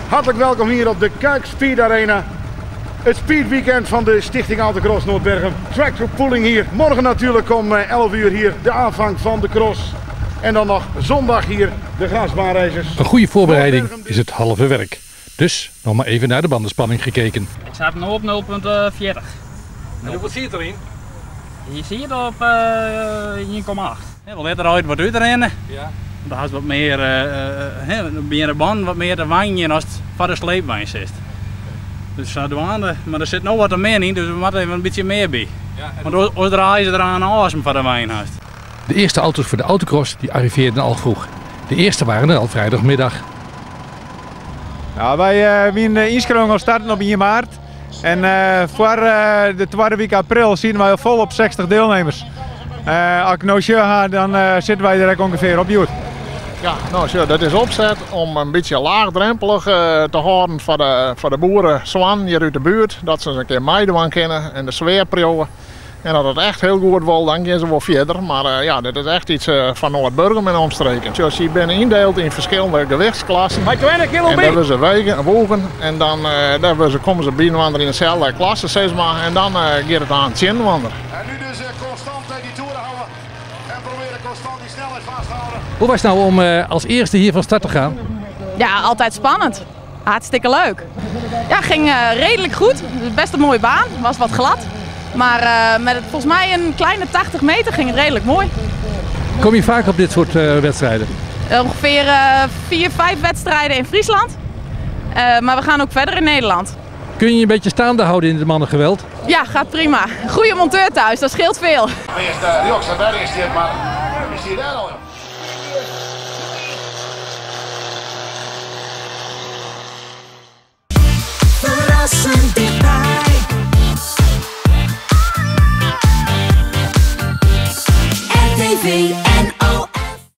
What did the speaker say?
Hartelijk welkom hier op de Cuijk Speed Arena. Het speedweekend van de Stichting Autocross Noordbergum. Tractor pulling hier. Morgen natuurlijk om 11 uur hier de aanvang van de cross. En dan nog zondag hier de grasbaanraces. Een goede voorbereiding is het halve werk. Dus nog maar even naar de bandenspanning gekeken. Ik zat nu op 0,40. En hoeveel zit erin? Je ziet het op 1,8. Wel letter uit wat uitrennen. Ja. Daar is wat meer, meer band, wat meer te wangen als het voor de sleepwijn zit. Dus zodoende, maar er zit nog wat meer in, dus we moeten even een beetje meer bij. Ja, en Want als draaien ze eraan als voor de wijn haast. De eerste auto's voor de autocross die arriveerden al vroeg. De eerste waren er al vrijdagmiddag. Nou, wij zijn inschrijving al starten op 1 maart. En voor de tweede week april zien wij al vol op 60 deelnemers. Als ik nou zo ga, dan zitten wij er ongeveer op Joet. Ja, nou, zo, dat is opzet om een beetje laagdrempelig te houden voor de boeren zwan hier uit de buurt. Dat ze eens een keer meedoen kunnen en de sfeer proeven. En dat het echt heel goed wil, dan gaan ze wel verder. Maar dit is echt iets van Noardburgum en omstreken. Dus je bent indeeld in verschillende gewichtsklassen. Maar 20 kilo En daar bij. willen ze wegen en wogen. En dan daar willen ze, komen ze binnen in dezelfde klasse, zeg maar. En dan gaat het aan het zinwandelen. En nu dus constant die toeren houden. En proberen constant die snelheid vast te houden. Hoe was het nou om als eerste hier van start te gaan? Ja, altijd spannend. Hartstikke leuk. Ja, ging redelijk goed. Best een mooie baan. Was wat glad. Maar met het, volgens mij een kleine 80 meter ging het redelijk mooi. Kom je vaak op dit soort wedstrijden? Ongeveer 4, 5 wedstrijden in Friesland. Maar we gaan ook verder in Nederland. Kun je je een beetje staande houden in het mannengeweld? Ja, gaat prima. Goeie monteur thuis, dat scheelt veel. Eerst de Joks, daar is die, maar is die daar al? Verrassend dichtbij. RTV.